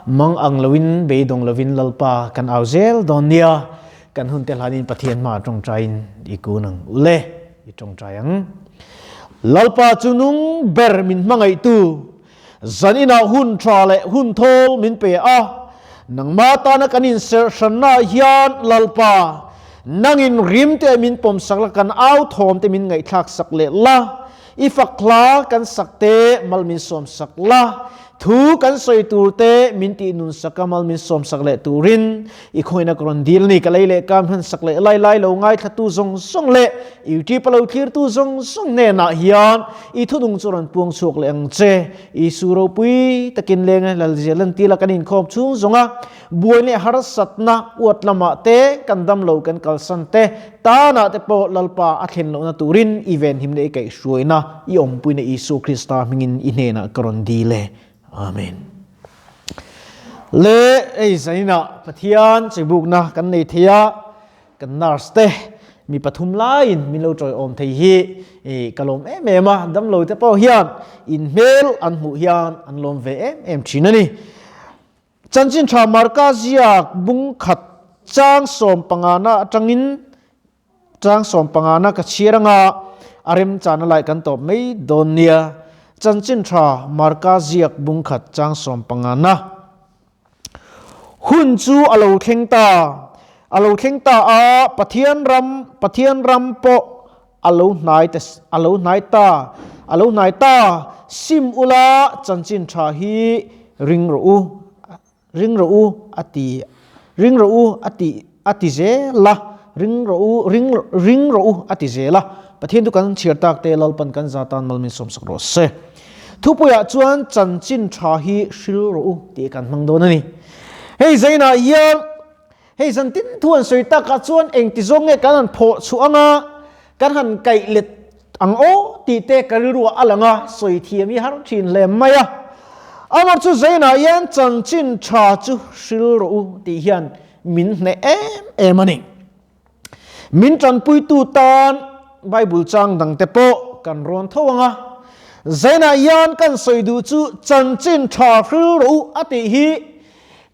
Mang ang loin beidawng lovin Lalpa kan au zel dawn nia. Kan hun te hlanin Pathian hmaah tawngtaiin i kun ang ule, i tawngtai ang. Lalpa chu nung ber min hmangaihtu, zan inah hun tha leh hun thawl min pe a, nangmah tana kan inserh hrannaah hian Lalpa, nangin rim te min pawmsak la, kan au thawm te min ngaihthlaksak leh la, I fak hla kan sak te mal min sawm sak la, thu kan sawi tur te min tih nun sak a mal min sawm sak leh turin i khawina ka rawn dil a ni. Ka lei leh kam hman sak leh lai lai lo ngaithlatu zawng zawng leh YouTube a lo thlirtu zawng zawng hnenah hian i thunung chu rawn puang chhuak leh ang che. Isu ropui takin leng e Lalzia lantir la kan inkhawm chhung zawng a, buai leh harsatna uat lamah te kan damlo kan kalsan te Tanah te pawh Lalpa a thlen lohna turin i venhimna i kaihhruaina i awmpuina Isua Krista hmingin i hnenah ka rawn dil e. Amen. Le hei zaninah Pathian chibukna kan nei thei a, kan nurse te mi pathum laiin min lo tawiawm thei hi ka lawm em em a, damlo te pawh hian in hmel an hmuh hian an lawm ve em em thin a ni. Chanchin tha Marka ziak bung khat chang sawm pangana atangin chang sawm pangana ka chhiar anga a remchana lai kan tawp mai dawn nia. Chanchin tha Marka ziak bung khat chang sawm pangana hun chu a lo thleng ta a lo thleng ta a Pathian ram Pathian ram pawh a lo hnai ta a lo hnai ta a lo hnai ta sim ula chanchin tha hi ring rawh u ring rawh u a ti ring rawh u a ti a ti zel a ring rawh u ring ring rawh u a ti zel a Pathian chu kan chhiar tak te Lalpan kan za tan mal min sawm sak rawh se thupuiah chuan chanchin tha hi hril rawh u tih kan hmang dawn a ni hei zainah hian Hei zan tin thu an sawi takah chuan engti zawng nge kan han phawh chhuah anga kan han kaih let ang aw tih te ka rilruah a lang a, sawi thiam hi har thin hle mai a. Amah chu Zainah hian chanchin tha chu hril rawh u tih hian min hneh em em a ni. Min tanpuitu tan Bible chang dangte pawh kan rawn tho ang a. Zainah hian kan sawi duh chu chanchin tha hril rawh u a tih hi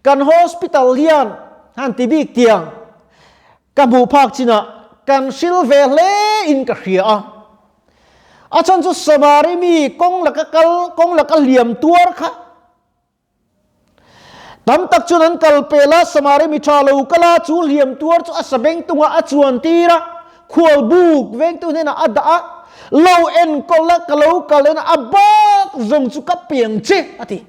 Kan hospital hian han ti bik tiang ka hmuh phak chinah kan hril ve hle in ka hria a. A chhan chu Samari mi kawng laka kal, kawng laka liam tuar kha tam tak chuan an kal pel a, Samari mi tha lo kal a, chu hliam tuar chu a sabeng tungah a chuan tir a, khual buk vengtu hnenah a dah a, lo enkawl a, ka lo kal en a, a bak zawng chu ka piang che a ti.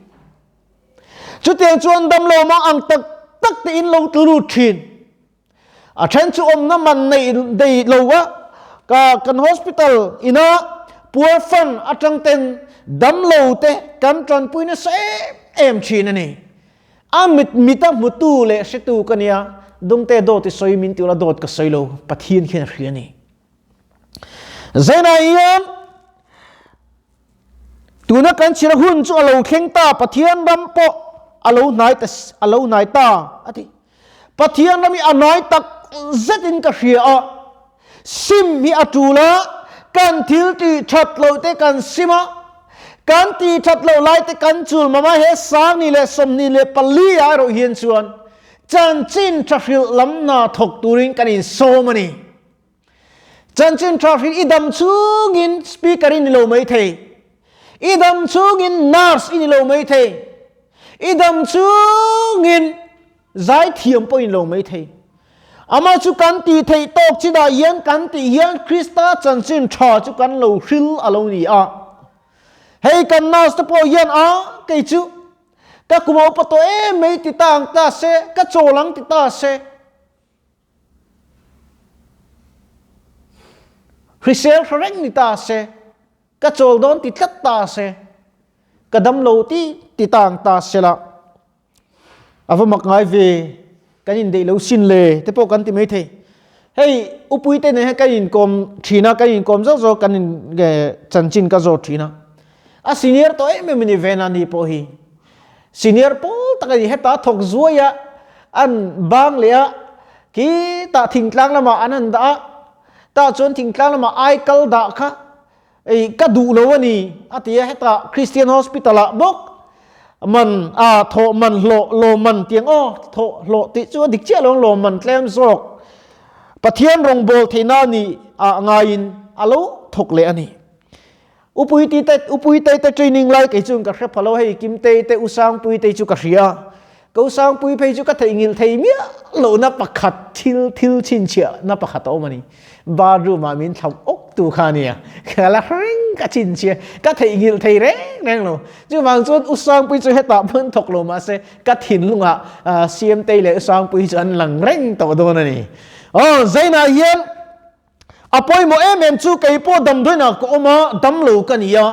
Chutiang chuan damlo mah ang tak tak te in lo tlu lut thin. A then chu awmna man nei dei lo a, ka kan hospital ina poor fund atang ten damlo te kan tanpui nasa em em thin a ni. A mit mita hmutu leh hretu ka nia, Dungte dawt i sawi min ti ula dawt ka sawi lo, Pathian khian a hria a ni. Zainah hian Tuna kan chhira hun chu a lo thleng ta, Pathian ram pawh a lo hnai ta, a lo hnai ta, a ti. Pathian ram hi a hnai tak zetin ka hria a, sim hi a tul a, kan thil tih that loh te kan sim a, kan tih that loh lai te kan chul mam a, he 2024 ah erawh hian chuan chanchin tha hrilh lam hna thawk turin kan insawm a ni. Chanchin tha hrin i dam chungin speaker i ni lo mai thei. I dam chungin nurse i ni lo mai thei. I dam chungin zaithiam pawh i ni lo mai thei. Amah chu kan tih theih tawk chinah hian kan tih hian Krista chanchin tha chu kan lo hril a lo ni a. Hei kan nurse te pawh hian a kei chu ka kum a upa tawh em mai ti ta ang ta se, ka chawl ang ti ta se. Hrisel hra reng ni ta se, ka chawl dawn ti tlat ta se, ka dam lo ti ti tang ta se la, a va mak ngai ve, kan indeih lo sin le te pawh kan ti mai thei. Hei upui te nen hian kan inkawm thin a, kan inkawm zauh zauh kan in chanchin ka zawt thin a. A senior tawh em em a ni Vena ni pawh hi. Senior pawl tak a ni, heta thawk zuai a, an bang leh a, khi tah thingtlang lamah an han dah a, tah chuan thingtlang lamah ai kal dah kha ei ka duh lo a ni a ti a, heta Christian Hospital ah bawk. Man a thawh man hlawh lawmman tiang aw thawh hlawh tih chu a dik chiah lo ang lawmman tlem zawk Pathian rawngbâwl theihna ni ah ngaiin a lo thawk leh a ni. Upui ti te Upui tei te training lai kei chuan ka hre pha lo hei Kimtei te Usangpui tei chu ka hria ka Usangpui phei chu ka theihnghilh thei miah lohna pakhat thil thil chhinchhiah na pakhat a awm a ni. Bathroom ah min thlauh awk tu kha ania, ka la reng ka chhinchhia, ka theihnghilh thei reng reng lo. Chuvang chuan U Sangpui chu hetah hmun thawk lo mahse ka thinlungah Siamtei leh U Sangpui chu an lang reng tawh dawn a ni. Aw, Zainah hian a pawimawh em em chu kei pawh damdawiinah ka awm a, damlo ka ni a,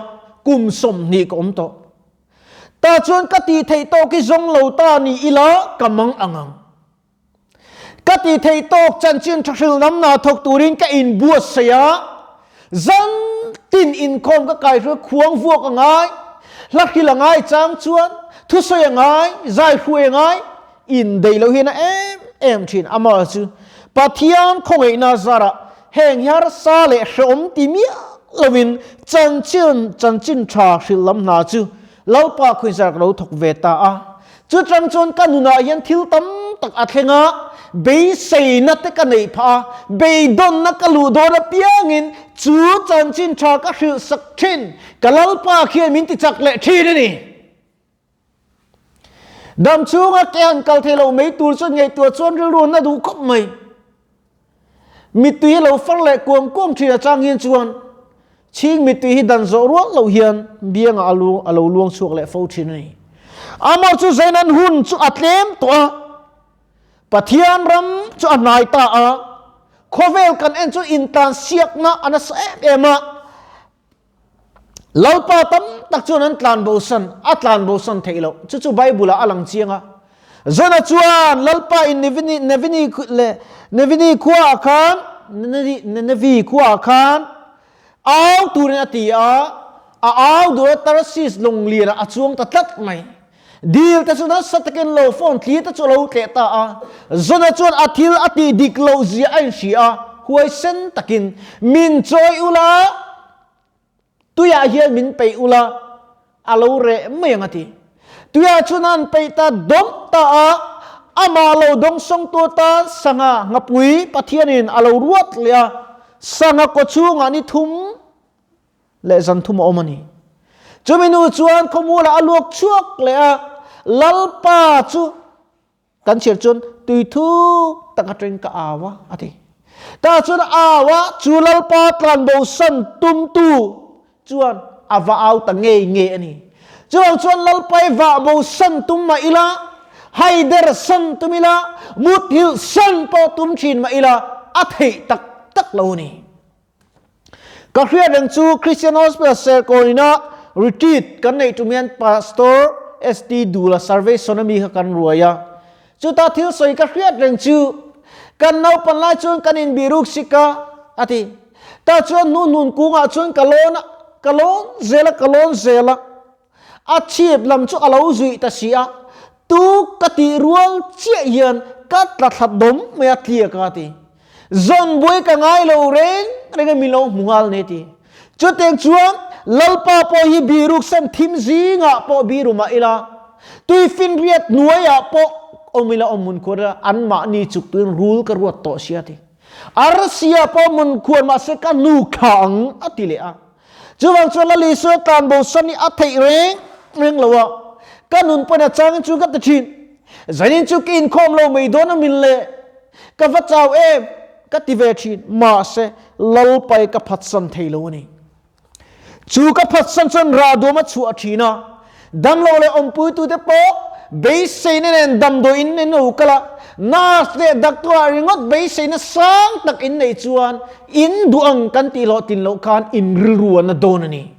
kum 20 ka awm tawh. Tah chuan ka tih theih tawk hi zawng lo ta ni ila ka mang ang ang. Ka ti thei tawk chanchin tha hril nam na thawk turin ka inbuatsaih a, zan tin inkhawm ka kai hruai khuang vuak a ngai, hla hril a ngai chang chuan thusawi a ngai, zai hruai a ngai, indeih loh hian a em em thin. Amah chu Pathian khawngaihna zarah heng hi harsa leh hrehawm ti miah lovin chanchin chanchin tha hril lam hna chu Lalpa khuizar ka lo thawk ve ta a. Chutang chuan ka nunah hian thil tam tak a thleng a, beiseina te ka neih phah a, beidawnna ka luh dawn apiangin chu chanchin tha ka hrilh sak thin, ka Lalpa khian min ti chak leh thin a ni. Dam chhunga ke han kal thei lo mai tur chuan ngaihtuah chuan rilru an na duh khawp mai. Mittui hi lo far leh kuam kuam thin a chang hian chuan chhing mittui hi dan zawh rual lo hian biangah a lu a lo luang chhuak leh fo thin a ni. Amah chu Zainan hun chu a tlem tawh a, Pathian ram chu a hnai ta a, khawvel kan en chu intlansiakna a nasa em em a, Lalpa tam tak chuan an tlan bosan, a tlan bosan theih loh. Chu chu Bible ah a lang chiang a. Jona chuan Lalpa in Nevini, Nevini leh Nevini khua ah khan, Nenevi khua ah khan au turin a ti a, a au duh a Tarsis lawng lian ah a chuang ta tlat mai. Dil te chu nasa takin lo phone thli te chu a lo tleh ta a. Jona chuan a thil a tih dik loh zia a inhria a, huaisen takin, Min chawi ula, tuiah hian min peih ula, a lo reh mai ang a ti. Tuiah chuan a han peih ta dawm ta a, amah lo dawngsawngtu atan sangha nghapui Pathianin a lo ruat leh a, sangha kawchhungah ni thum leh zan thum a awm a ni. Chumi nu chuan khawmualah a luak chhuak leh a, Lalpa chu kan chhiar chuan tui thuk tak atangin ka au a, a ti. Tah chuan a au a, chu Lalpa tlanbosan tumtu chuan a va au ta ngei ngei a ni. Chuvang chuan Lalpa i vah bosan tum mah ila, haider san tum ila, muthilh san pawh tum thin mah ila, a theih tak tak lo a ni. Ka hriat reng chu Christian Hospital Serkawnina retreat kan neih tum hian Pastor ST Dula survey Sonami kha kan ruai a. Chuta thil sawi ka hriat reng chu kan naupan lai chuan kan inbih ruk sik a, a ti. Tah chuan hnuhnun kungah chuan ka lawn a, ka lawn zel a, ka lawn zel a. A chhip lam chu a lo zuih ta si a, tu ka tih rual chiah hian ka tla thla dawm mai a tliak a ti. Zawn buai ka ngai lo reng reng a min lo hmu nghal ne ti. Chutiang chuan Lalpa pawh hi biruk san thim zingah pawh biru mah ila, tuifinriat hnuaiah pawh awm ila awm hmun khuar ila anmahni chuk tuin rul ka ruat tawh sia ti. Arsia pawh hmun khuar mahse ka nu thla ang a ti leh a. Chuvang chuan Lal Isua tlan bosan hi a theih reng reng lo a, ka nun pawn a changin chu ka ti thin. Zanin chu ka inkhawm lo mai dawn a min le, ka va chau em ka ti ve thin, mahse Lalpai ka phatsan thei lo a ni. Chu ka phatsan chuan rahduam a chhuah thin a, Damlo leh awmpuitute pawh beiseina nen damdawiin in lo kal a, nurse leh doctor ah ringawt beiseina sang tak in neih chuan in duh ang kan tih hlawhtlin loh khan in rilru a na dawn a ni.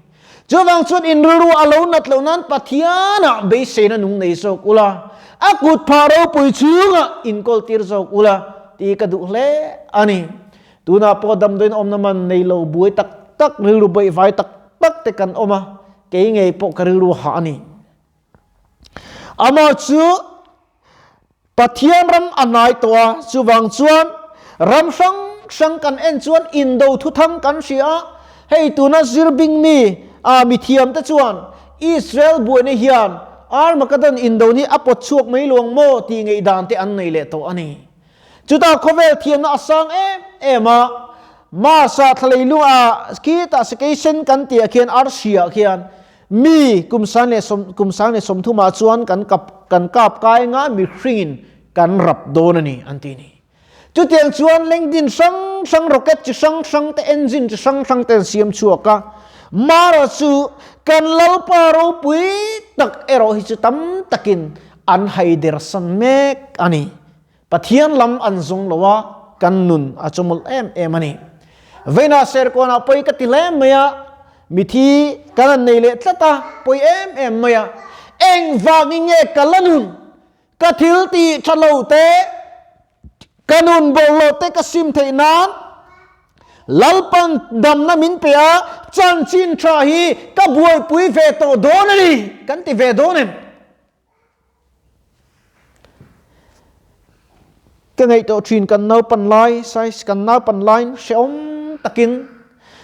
Chuvang chuan in rilru a lo nat loh nan Pathianah beiseina nung nei zawk ula, a kut phah ropui chhungah inkawl tir zawk ula tih ka duh hle a ni. Tunah pawh damdawiin awmna man nei lo buai tak tak, rilru baihvai tak tak te kan awm a, Kei ngei pawh ka rilru hah a ni. Amah chu Pathian ram a hnai tawh a, chuvang chuan ram hrang hrang kan en chuan indo thuthang kan hria a, hei tuna zir bing mi a mithiam te chuan Israel buaina hian Armageddon indo ni a pawt chhuak mai luang maw tih ngaihdan te an nei leh tawh a ni. Chutah khawvel thiamna a sang em em a, Mars-ah thlalei lungah khitah sakei sen kan tihah khian arsiah khian mi kum sang leh sawm kum sang leh sawmthumah chuan kan kap kan kap kai anga mihringin kan rap dawn a ni an ti a ni. Chutiang chuan lengdin hrang hrang rocket chi hrang hrang te engine chi hrang hrang te an siam chhuak a, Mara chu kan Lalpa ropui tak erawh hi chu tam takin an haider san mek a ni. Pathian lam an zawng lo a, kan nun a chawmawlh em em a ni. Veina Serkawnah pawi ka ti hle mai a, mithi kan han nei leh tlat a, pawi em em mai a, engvangin nge ka la nun? Ka thil tih tha lo te, ka nun bawlhhlawh te ka sim theih nan Lalpan damna min pe a, chanchin tha hi ka buaipui ve tawh dawn a ni, kan ti ve dawn em? Ka ngaihtuah thin kan naupan lai, size kan naupan laiin hrehawm takin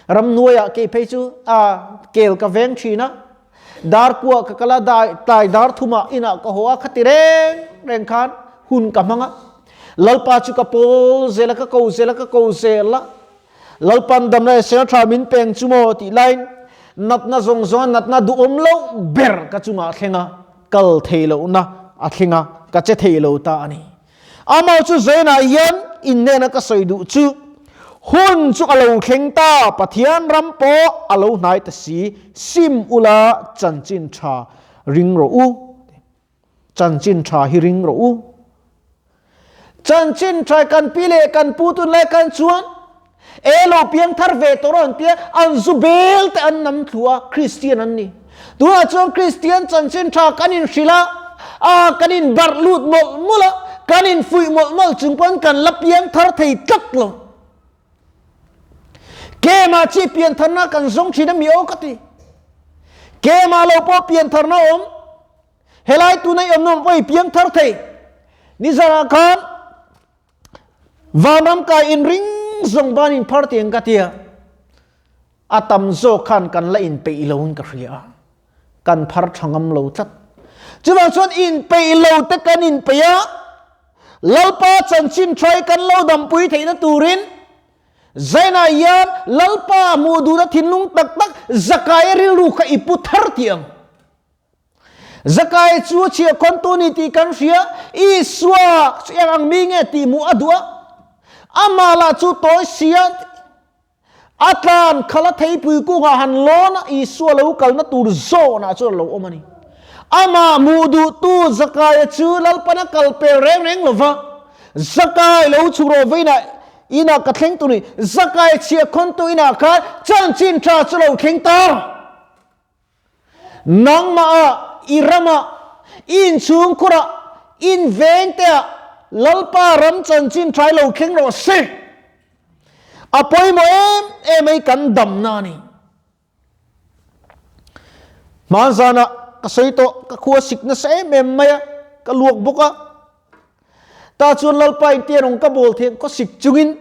ramhnuaiah kei phei chu a kel ka veng thin a, Dar kuah ka kal a, dai tlai dar thumah inah ka haw a, khati reng reng khan hun ka hmang a. Lalpa chu ka pawl zel a, ka ko zel a, ka ko zel a. Lalpan damna leh sena tha min peng chu maw tih laiin natna zawng zawnga natna duhawm loh ber ka chungah a thleng a, kal thei lohna a thleng a, ka che thei lo ta a ni. Amah chu Zainah hian innena ka sawi duh chu, Hun chu a lo thleng ta, Pathian ram pawh a lo hnai ta si, sim ula chanchin tha ring rawh u. Chanchin tha hi ring rawh u. Chanchin tha kan pi leh kan pu tunlai kan chuan e lo piang thar ve tawh rawh an tia, an zu bel te an nam thlu a, Kristian an ni. Tunah chuan Kristian chanchin tha kan inhrilh a, a kan inbarh lut mawlh mawlh a, kan infuih mawlh mawlh chung pawn kan la piang thar thei tlat lo. Kemah chi pian tharna kan zawng thin a mi aw ka ti. Kemah lo pawh pian tharna awm. Helai tuna i awm nawm pawh i piang thar thei. Nizanah khan Vanram kai in ring zawng ban in phar tiang ka tia. A tam zawk khan kan la in peih lo in ka hria a. Kan phar tha ngam lo tlat. Chuvang chuan in peih lo te kan in peih a, Lalpa chanchin tha hi kan lo dampui theihna turin Zainah hian Lalpa hmuh duhna thinlung tak tak Zakaia rilru kha i pu thar tiang. Zakai chu chhiah khawntu ni tih kan hria, Isua chu eng ang mi nge tih hmuh a duh a, amah lah chu tawi sia a tlan khalh a theipui kungah han lawn a, Isua lo kalna tur zawnah chuan a lo awm a ni. Amah hmuh duhtu Zakaia chu Lalpan a kal pel reng reng lo va, Zakai lo chhuk rawh veinah inah ka thleng tur ni, Zakai chhiah khawntu inah khan chanchin tha chu lo thleng ta. Nangmah ah, i ram ah, i inchhungkhur ah, i inveng te ah Lalpa ram chanchin tha i lo thleng rawh se. A pawimawh em em ei kan damna a ni. Hmanzan ah ka sawi tawh, ka khua sik nasa em em mai a, ka luak bawk a. Ta chuan Lalpa in tianawng ka bawl thei ang khaw sik chungin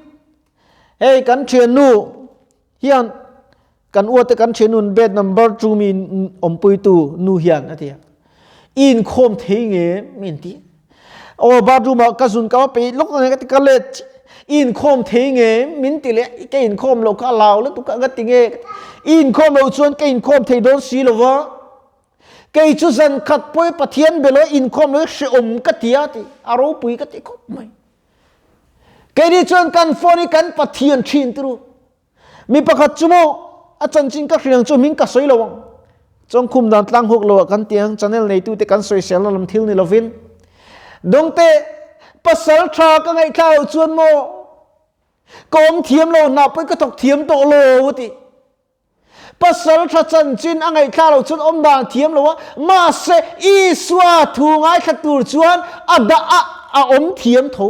hei kan thiannu hian Kan uate kan thianun bed number chu mi awmpuitu nu hian a ti a. I inkhawm thei nge min ti. Aw bathroom ah ka zun ka va peih lawk ang ka ti ka let. I inkhawm thei nge min ti leh ka inkhawm loh kha a lau lutuk a ka ti nge. I inkhawm loh chuan ka inkhawm thei dawn si lo va. Kei chu zan khat pawh Pathian belaw inkhawm lo hi hrehawm ka ti a ti. A ropui ka ti khawp mai. Keini chuan kan phone hi kan Pathian thin turu. Mi pakhat chu maw a chanchin ka hriang chu min ka sawi lo ang. Chawngkhum dan tlang huk lo ah kan ti ang channel neitu te kan sawisel na lam thil ni lovin. Dawngte pasal tha ka ngaihthla lo chuan maw ka awm thiam lo hna pawh ka thawk thiam tawh lo ti. Pasal tha chanchin a ngaihthla lo chuan awm dan thiam lo a mahse Isua thu ngaithla tur chuan a dah a a awm thiam tho.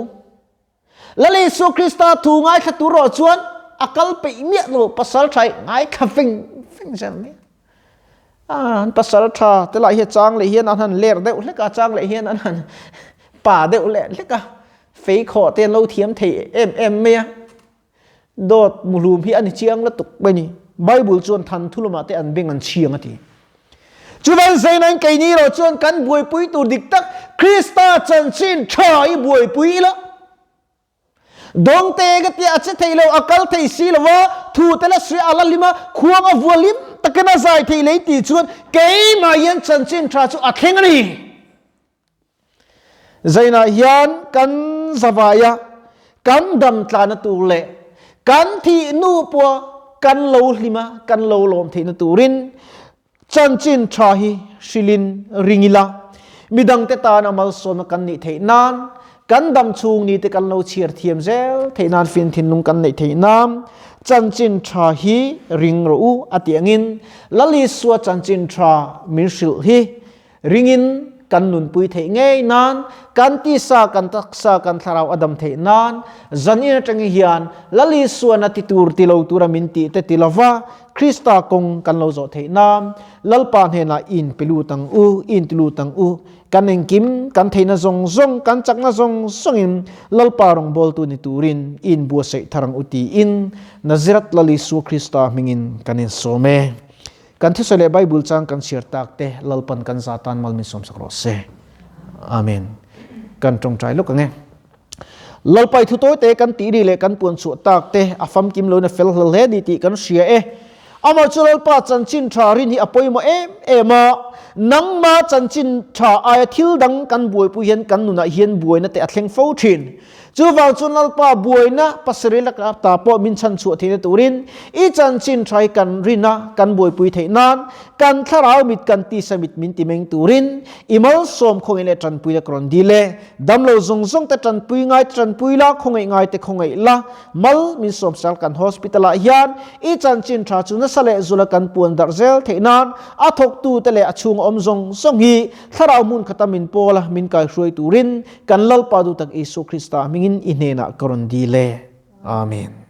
Lal Isua Krista thu ngaithla tur rawh chuan a kal peih miah lo, pasal tha hi ngaithla feng feng zel mai a. An pasal tha te lah hi a chang leh hian an han ler deuh hlek a, a chang leh hian an han pa deuh leh hlek a, fei khawh te an lo thiam thei em em mai a. Dawt muhlum hi a ni chiang lutuk mai ni. Bible chuan than thu lamah te an beng an chhiang a ti. Chuvan zainain keini erawh chuan kan buaipui tur dik tak Krista chanchin tha i buaipui ila. Dawngte ka tia a che thei lo, a kal thei si lo va, thu te la suih a la hlim a, khuang a vua hlim takin a zai thei lei tih chuan keimah hian chanchin tha chu a thleng a ni. Zainah hian kan zavai a, kan dam tlana tur leh kan thih nu pawha kan lo hlim a, kan lo lawm theihna turin Chanchin tha hi hrilhin ring ila, midangte tana malsawmna kan nih theih nan, kan dam chhung nite kan lo chhiar thiam zel theih nan fin thinlung kan neih theih nan, chanchin tha hi ring rawh u a tih angin Lal Isua chanchin tha min hrilh hi ringin kan nunpui theih ngei nan, kan tisa, kan taksa, kan thlarau a dam theih nan, zanin atangin hian Lal Isuan a ti tur ti lo tura min tih te ti lova, Krista kawng kan lo zawh theih nan Lalpa hnenah in pe lut ang u, in ti lut ang u. Kan engkim, kan theihna zawng zawng, kan chakna zawng zawngin Lalpa rawngbawltu ni turin in buatsaih thar ang u tiin Nazareth Lal Isua Krista hmingin kan insawm e. Kan thusawi leh Bible chang kan chhiar tak te Lalpan kan za tan mal min sawmsak rawh se. Amen. Kan tawngtai lawk ang e. Lalpai thu tawi te kan tih ri leh kan puan chhuah tak te a famkim loin a fel hlel hle ni tih kan hria e. Amah chu Lalpa chanchin tha rin hi a pawimawh em em a, nangma chanchin tha aia thil dang kan buaipui hian kan nunah hian buaina te a thleng fo thin. Chuvang chuan Lalpa buaina pasarih laka ta pawh min chhan chhuah theihna turin i chanchin tha hi kan rin a, kan buaipui theih nan kan thlarau mit kan tisa mit min ti meng turin i malsawm khawngin leh tanpuina ka rawn dil e. Damlo zawng zawng te tanpui ngai te tanpui la, khawngaih ngai te khawngaih la, mal min sawmsal kan hospital ah hian i chanchin tha chu nasa leh zula kan puan darh zel theih nan a thawktu te leh a chhung awm zawng zawng hi thlarau hmun khata min pawl a min kaihruai turin kan Lalpa duhtak Isua Krista hmingin i hnenah ka rawn dil e. Amen.